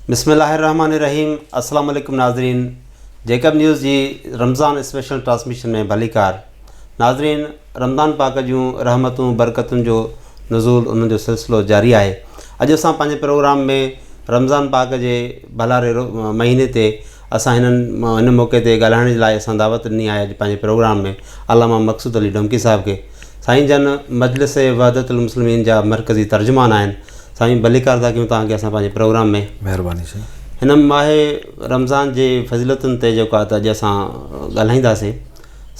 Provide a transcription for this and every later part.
بسم الله الرحمن الرحيم السلام عليڪم ناظرين جيڪب نيوز جي رمضان اسپيشل ٽرانسميشن ۾ ڀليڪار ناظرين رمضان پاڪ جون رحمتون برڪتن جو نزول انهن جو سلسلو جاري آهي اڄ اسان پنهنجي پروگرام ۾ رمضان پاڪ جي ڀلاري مهيني تي اسان هنن هن موقعي تي ڳالهائڻ جي لاء اسان دعوت ڏني آهي اڄ پنهنجي پروگرام ۾ علامه مقصود علي ڊومڪي صاحب کي سائين جن مجلس وحدت المسلمين جا مرڪزي ترجمان آهن سائين ڀليڪار ٿا ڪيون توهان کي اسان پنهنجي پروگرام ۾. مهرباني سائين. هن ماه رمضان جي فضيلتن تي جيڪو آهي ته اڄ اسان ڳالهائينداسين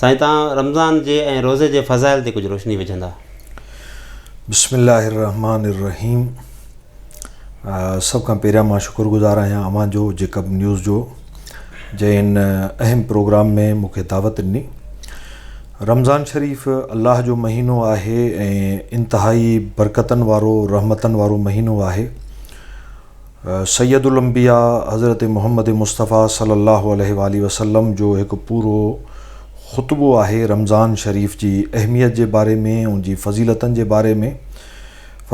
سائين توهان رمضان جي ۽ روزي جي فضائل تي ڪجهه روشني وجهندا. بسم الله الرحمٰن الرحيم سڀ کان پهريان مان شڪر گذار آهيان اوهان جو جيڪب نيوز جو جنهن هن اهم پروگرام ۾ مون کي دعوت ڏني رمضان شريف الله جو مهينو آهي ۽ انتهائي برڪتن وارو رحمتن وارو مهينو آهي سيد الانبياء حضرت محمد مصطفيٰ صلي الله عليه واٰله وسلم جو هڪ پورو خطبو آهي رمضان شريف جي اهميت جي باري ۾ ان جي فضيلتن جي باري ۾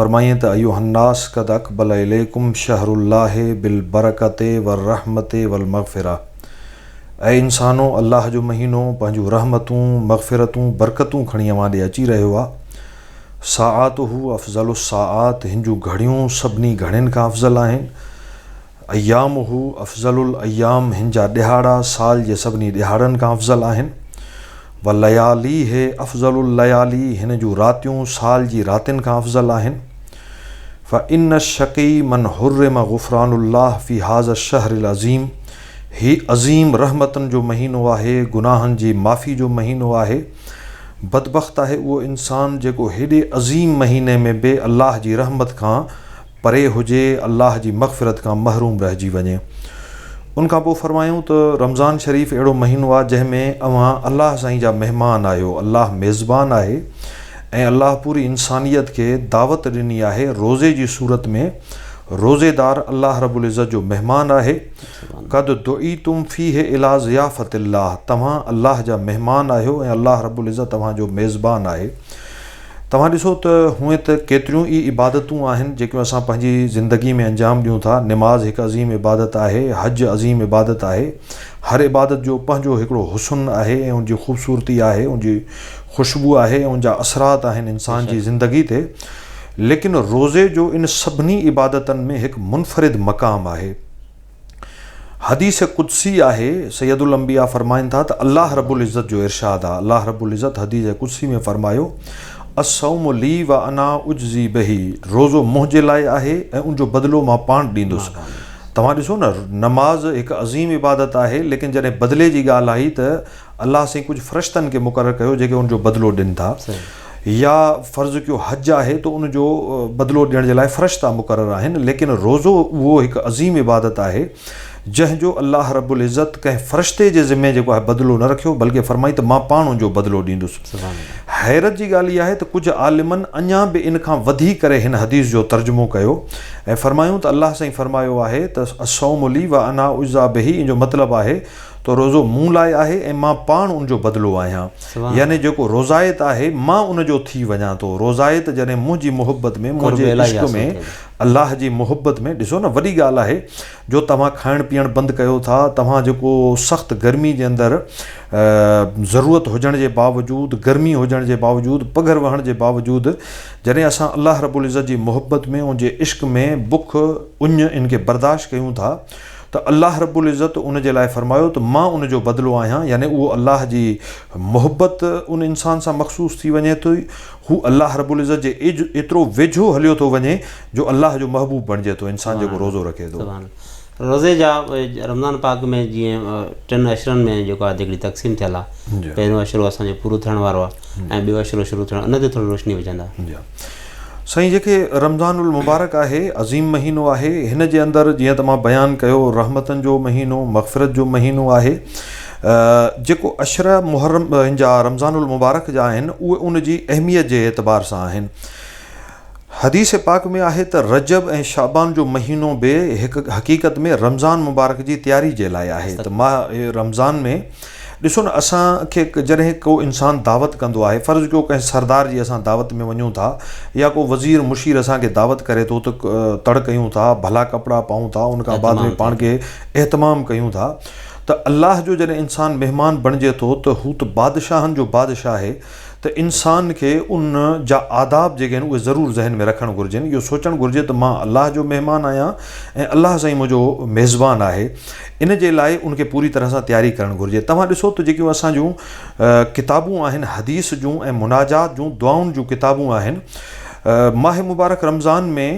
فرمائين ته ايها الناس قد اقبل اليڪم شهر الله بالبرڪة والرحمة والمغفرة اي انسانو! الله جو مهينو پنهنجون رحمتون، مغفرتون، برڪتون کڻي اوهان ڏي اچي رهيو آهي. ساعاته افضل الساعات هن جون گهڙيون سڀني گهڙين کان افضل آهن. ايامه افضل الايام هن جا ڏهاڙا سال جي سڀني ڏهاڙن کان افضل آهن. ولياليه افضل الليالي هن جون راتيون سال جي راتين کان افضل آهن. فان الشقي من حرم غفران الله في هذا الشهر العظيم هي عظيم رحمتن جو مهينو آهي، گناهن جي معافي جو مهينو آهي. بدبخت آهي اهو انسان جيڪو هيڏي عظيم مهيني ۾ به الله جي رحمت کان پري هجي، الله جي مغفرت کان محروم رهجي وڃي. ان کان پوء فرمايائون ته رمضان شريف اهڙو مهينو آهي جنهن ۾ اوهان الله سائين جا مهمان آهيو، الله ميزبان آهي ۽ الله پوري انسانيت کي دعوت ڏني آهي روزي جي صورت ۾ روزيدار الله رب العزت جو مهمان آهي، قد دعيتم فيه الي ضيافة الله توهان الله جا مهمان آهيو ۽ الله رب العزت توهان جو ميزبان آهي. توهان ڏسو ته هونئن ته ڪيتريون ئي عبادتون آهن جيڪيون اسان پنهنجي زندگي ۾ انجام ڏيون ٿا، نماز هڪ عظيم عبادت آهي، حج عظيم عبادت آهي، هر عبادت جو پنهنجو هڪڙو حسن آهي ۽ ان جي خوبصورتي آهي، ان جي خوشبو آهي ۽ ان جا اثرات آهن انسان جي زندگي تي، ليڪن روزي جو ان سڀني عبادتن ۾ هڪ منفرد مقام آهي. حديث قدسي آهي، سيد الانبياء فرمائن ٿا ته الله رب العزت جو ارشاد آ، الله رب العزت حديث قدسي ۾ فرمايو، الصوم لي وانا اجزي به، روزو منهنجي لاء آهي ۽ ان جو بدلو مان پاڻ ڏيندس. توهان ڏسو نه نماز هڪ عظيم عبادت آهي ليڪن جڏهن بدلي جي ڳالهه آئي ته الله سائين ڪجهه فرشتن کي مقرر ڪيو جيڪي ان جو بدلو ڏين ٿا يا فرض ڪيو حج آهي ته ان جو بدلو ڏيڻ جي لاء فرشتا مقرر آهن ليڪن روزو اهو هڪ عظيم عبادت آهي جنهن جو الله رب العزت ڪنهن فرشتي جي ذمي جيڪو آهي بدلو نه رکيو بلڪه فرمائي ته مان پاڻ ان جو بدلو ڏيندس حيرت جي ڳالهه اها آهي ته ڪجهه عالمن اڃا به ان کان وڌي ڪري هن حديث جو ترجمو ڪيو ۽ فرمايون ته الله سائين فرمايو آهي ته الصوم لي وانا اجزا به ان جو مطلب آهي ته روزو مون لاء آهي ۽ مان پاڻ ان جو بدلو آهيان. يعني جيڪو روزائت آهي مان ان جو ٿي وڃان ٿو. روزائت جڏهن منهنجي محبت ۾ منهنجي عشق ۾ الله جي محبت ۾ ڏسو نه وڏي ڳالهه آهي جو توهان کائڻ پيئڻ بند ڪيو ٿا توهان جيڪو سخت گرمي جي اندر ضرورت هجڻ جي باوجود گرمي هجڻ جي باوجود پگهر وهڻ جي باوجود جڏهن اسان الله رب العزت جي محبت ۾ ان جي عشق ۾ بک اڃ ان کي برداشت ڪيون ٿا ته الله رب العزت ان جي لاء فرمايو ته مان ان جو بدلو آهيان يعني اهو الله جي محبت ان انسان سان مخصوص ٿي وڃي ٿي هو الله رب العزت جي ايترو ويجهو هليو ٿو وڃي جو الله جو محبوب بڻجي ٿو انسان جيڪو روزو رکي ٿو. سبحان الله روزي جا رمضان پاڪ ۾ جيئن ٽن عشرن ۾ جيڪو آهي هڪڙي تقسيم ٿيل آهي پهريون عشرو اسان جو پورو ٿيڻ وارو آهي ۽ ٻيو عشرو شروع ٿيڻ ان تي ٿوري روشني وجهندا. جي سائين جيڪي رمضان المبارڪ آهي عظيم مهينو آهي هن جي اندر جيئن ته مان بيان ڪيو رحمتن جو مهينو مغفرت جو مهينو آهي جيڪو عشره محرم هن جا رمضان المبارڪ جا آهن اهي ان جي اهميت جي اعتبار سان آهن حديث پاڪ ۾ آهي ته رجب ۽ شعبان جو مهينو به هڪ حقيقت ۾ رمضان مبارڪ جي تياري جي لاء آهي ته ماه رمضان ۾ ڏسو نه اسان کي جڏهن ڪو انسان دعوت ڪندو آهي فرض ڪيو ڪنهن سردار جي اسان دعوت ۾ وڃون ٿا يا ڪو وزير مشير اسان کي دعوت ڪري ٿو ته تڙ ڪيون ٿا ڀلا ڪپڙا پائون ٿا ان کان بعد ۾ پاڻ کي اهتمام ڪيون ٿا ته الله جو جڏهن انسان مهمان بڻجي ٿو ته هو ته بادشاهن جو بادشاهه آهي ته انسان کي ان جا آداب جيڪي آهن اهي ضرور ذهن ۾ رکڻ گهرجن اهو سوچڻ گهرجي ته مان الله جو مهمان آهيان ۽ الله سائين منهنجو ميزبان آهي ان جي لاء ان کي پوري طرح سان تياري ڪرڻ گهرجي توهان ڏسو ته جيڪيون اسان جون ڪتابون آهن حديث جون ۽ مناجات جون دعائن جون ڪتابون آهن ماه مبارڪ رمضان ۾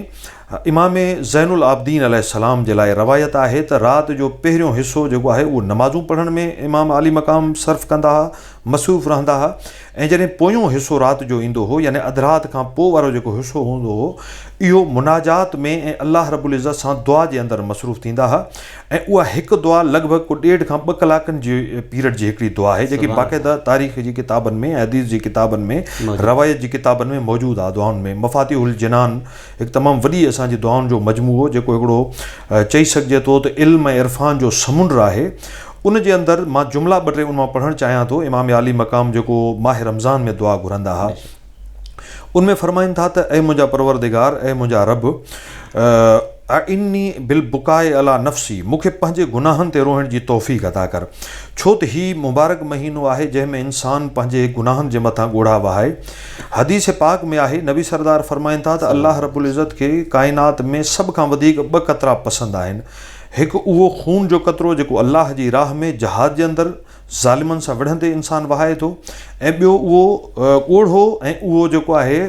امام زين العابدين عليه السلام جي لاء روايت آهي ته رات جو پهريون حصو جيڪو آهي اهو نمازون پڙهڻ ۾ امام عالي مقام صرف ڪندا ها مصروف رهندا ها ۽ جڏهن پويون حصو رات جو ايندو هو يعني اڌ رات کان پوء وارو جيڪو حصو هوندو هو اهو مناجات ۾ ۽ الله رب العزت سان دعا جي اندر مصروف ٿيندا ها ۽ اها هڪ دعا لڳ ڀڳ ڪو ڏيڍ کان ٻه ڪلاڪن جي پيريڊ جي هڪڙي دعا آهي جيڪي باقاعده تاريخ جي ڪتابن ۾ ۽ حديث جي ڪتابن ۾ روايت جي ڪتابن ۾ موجود آهي دعائن ۾ مفاتيح الجنان هڪ تمام وڏي اسان جي دعائن جو مجموعو جيڪو هڪڙو چئي سگهجي ٿو ته علم ۽ عرفان جو سمنڊ آهي ان جي اندر مان جملا ٻه ٽي ان مان پڙهڻ چاهيان ٿو امام عالي مقام جيڪو ماه رمضان ۾ دعا گهرندا ها ان ۾ فرمائن ٿا ته اي منهنجا پروردگار اي منهنجا رب اعني بالبڪاء علي نفسي مون کي پنهنجي گناهن تي روئڻ جي توفيق عطا ڪر ڇو ته هي مبارڪ مهينو آهي جنهن ۾ انسان پنهنجي گناهن جي مٿان ڳوڙها وهائي حديث پاڪ ۾ آهي، نبي سردار فرمائن ٿا ته الله رب العزت کي ڪائنات ۾ سڀ کان وڌيڪ ٻه قطرا پسند آهن، هڪ اهو خون جو قطرو جيڪو الله جي راهه ۾ جهاد جي اندر ظالمن سان وڙهندي انسان وهائي ٿو ۽ ٻيو اهو ڳوڙهو ۽ اهو جيڪو آهي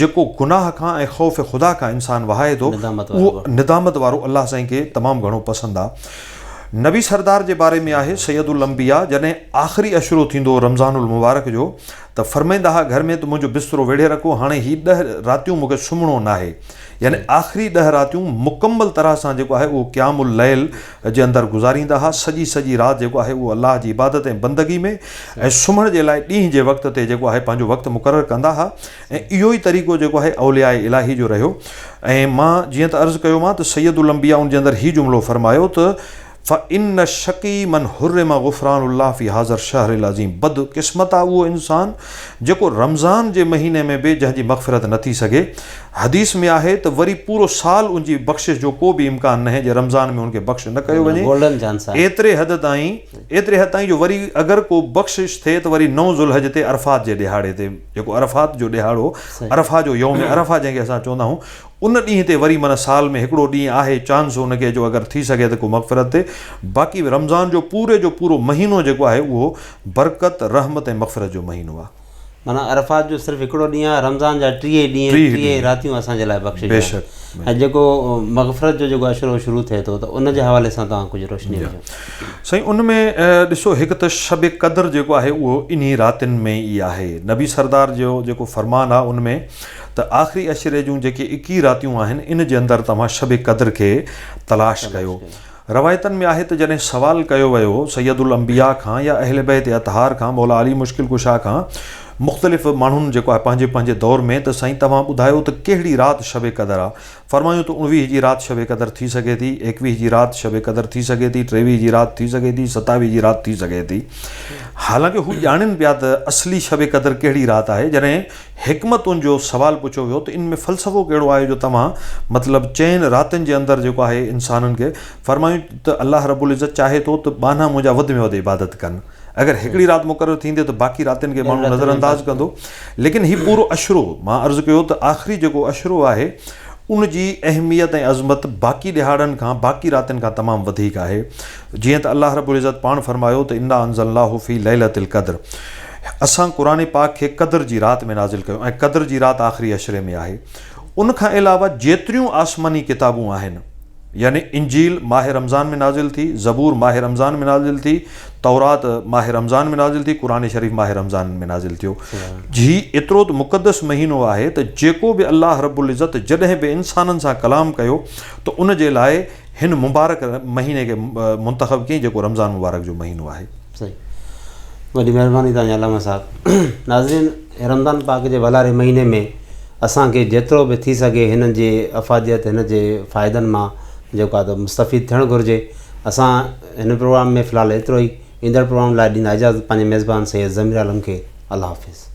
جيڪو گناهه کان ۽ خوف خدا کان انسان وهائي ٿو اهو ندامت وارو الله سائين کي تمام گهڻو پسند آهي. نبي سردار جي باري ۾ آهي سيد الانبياء جڏهن آخري عشرو ٿيندو هو رمضان المبارڪ جو ته فرمائيندا ها گهر ۾ ته منهنجو بسترو ويڙهي رکو هاڻي هي ڏهه راتيون مون کي سمهڻو ناهي يعني آخري ڏهه راتيون مڪمل طرح سان جيڪو آهي اهو قيام الليل جي اندر گذاريندا ها سڄي سڄي رات جيڪو آهي اهو الله جي عبادت ۽ بندگي ۾ ۽ سمهڻ جي لاء ڏينهن جي وقت تي جيڪو آهي پنهنجو وقت مقرر ڪندا ها ۽ اهو ئي طريقو جيڪو آهي اولياء الاهي جو رهيو ۽ مان جيئن ته عرض ڪيو مان ته سيد الانبياء ان جي اندر هي جملو فرمايو ته فان الشقي من حرم غفران الله في هذا الشهر العظيم بد قسمت آ اهو انسان جيڪو رمضان جي مهيني ۾ به جنهن جي مغفرت نه ٿي سگهي. حديث ۾ آهي ته وري پورو سال ان جي بخشش جو ڪو به امڪان ناهي جي رمضان ۾ ان کي بخش نه ڪيو وڃي ايتري حد تائين ايتري حد تائين جو وري اگر ڪو بخشش ٿئي ته وري نو ذوالحج تي عرفات جي ڏهاڙي تي جيڪو عرفات جو ڏهاڙو عرفه جو يوم عرفه جنهن کي اسان چوندا آهيون ان ڏينهن تي وري معنيٰ سال ۾ هڪڙو ڏينهن آهي چانس ان کي جو اگر ٿي سگهي ته ڪو مغفرت ٿئي باقي رمضان جو پوري جو پورو مهينو جيڪو آهي اهو برڪت رحمت ۽ مغفرت جو مهينو آهي. معنيٰ عرفات جو صرف هڪڙو ڏينهن آهي رمضان جا ٽيهه ئي ڏينهن ٽيهه ئي راتيون اسان جي لاء بخشش آهن ۽ جيڪو مغفرت جو جيڪو عشرو شروع ٿئي ٿو ته ان جي حوالي سان توهان ڪجهه روشني وجهو. سائين ان ۾ ڏسو هڪ ته شب قدر جيڪو آهي اهو انهي راتين ۾ ئي آهي نبي سردار جو جيڪو فرمان آهي ان ۾ ته آخري عشري جون جيڪي اڪيهه راتيون آهن ان جي اندر توهان شب قدر کي تلاش ڪيو. روايتن ۾ آهي ته جڏهن سوال ڪيو ويو سيد الانبياء کان يا اهل بيت اطهار کان مولا علي مشڪل ڪشا کان مختلف ماڻهن جيڪو آهي پنهنجي پنهنجي دور ۾ ته سائين توهان ٻڌايو ته ڪهڙي رات شب قدر آ فرمايو ته اڻويهه جي رات شب قدر ٿي سگهي ٿي، ايڪويهه جي رات شب قدر ٿي سگهي ٿي، ٽيويهه جي رات ٿي سگهي ٿي، ستاويهه جي رات ٿي سگهي ٿي. حالانڪه هو ڄاڻين پيا ته اصلي شب قدر ڪهڙي رات آهي. جڏهن حڪمت ان جو سوال پڇيو ويو ته ان ۾ فلسفو ڪهڙو آهي جو توهان مطلب چئن راتين جي اندر جيڪو آهي انسانن کي فرمايو ته الله رب العزت چاهي ٿو ته ٻانها منهنجا وڌ ۾ وڌ عبادت ڪن. اگر هڪڙي رات مقرر ٿيندي ته باقي راتين کي ماڻهو نظر انداز ڪندو ليڪن هي پورو عشرو مان عرض ڪيو ته آخري جيڪو عشرو آهي ان جي اهميت ۽ عظمت باقي ڏهاڙن کان باقي راتين کان تمام وڌيڪ آهي جيئن ته الله رب العزت پاڻ فرمايو ته انا انزلناه في ليلة القدر اسان قرآن پاڪ کي قدر جي رات ۾ نازل ڪيو ۽ قدر جي رات آخري عشري ۾ آهي ان کان علاوه جيتريون آسماني ڪتابون آهن يعني انجيل ماه رمضان ۾ نازل ٿي، زبور ماه رمضان ۾ نازل ٿي، تورات ماه رمضان ۾ نازل ٿي، قرآن شريف ماه رمضان ۾ نازل ٿيو. هي ايترو ته مقدس مهينو آهي ته جيڪو به الله رب العزت جڏهن به انسانن سان ڪلام ڪيو ته ان جي لاء هن مبارڪ مهيني کي منتخب ڪيائين جيڪو رمضان مبارڪ جو مهينو آهي. صحيح وڏي مهرباني توهان جي علامه صاحب. ناظرين رمضان پاڪ جي ڀلاري مهيني ۾ اسان کي جيترو به ٿي سگهي هن جي افاديت هن جي فائدن مان جيڪو آهي ته مستفيد ٿيڻ گهرجي اسان هن پروگرام ۾ في الحال ايترو ئي ايندڙ پروگرام لاء ڏيندا اجازت پنهنجي ميزبان سيد ضمير عالم کي الله حافظ.